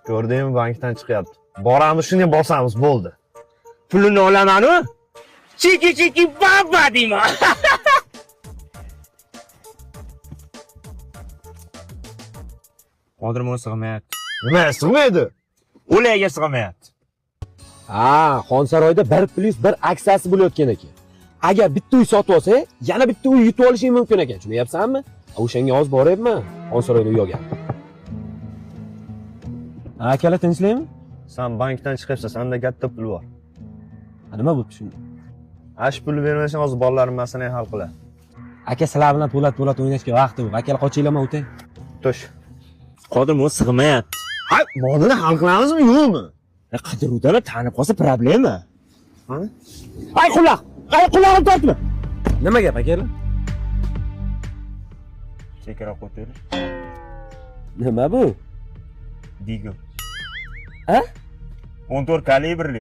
Ko'rdingmi, bankdan chiqyapti. Boramiz, shuni bosamiz, bo'ldi. Pulini olamanu. Chiki chiki baba deyman. Qodir mo'l sig'mayapti. Nima sig'maydi? O'laga sig'mayapti. Ha, Xonsaroyda 1+1 aksiyasi bo'layotgan ekan. Agar bitta uy sotib olsang, yana bitta uy yutib olishing mumkin ekan. Tushunyapsanmi? O'shanga hozir boryapman. Xonsaroyda uy olgan. Akalar tinchlikmi? Sen bankdan chiqyapsan, senda katta pul bor. Nima bo'pti shunda? Ash pulni bermasang hozir bolalarim masalani hal qiladi. Aka, sizlar bilan po'lat po'lat o'ynashga vaqti yo'q. Akalar qochinglar, man o'tay. Tush. Qodir mo'l sig'mayapti. Ha, molini hal qilamizmi, yo'qmi? Qidiruvdan tanib qolsa problema. Qani? Ay quloq! Ay qulog'im tortma. Nima gap akalar? Chekkaroq o'taylik. Nima bu? Digo. Ha? 14 kalibrli.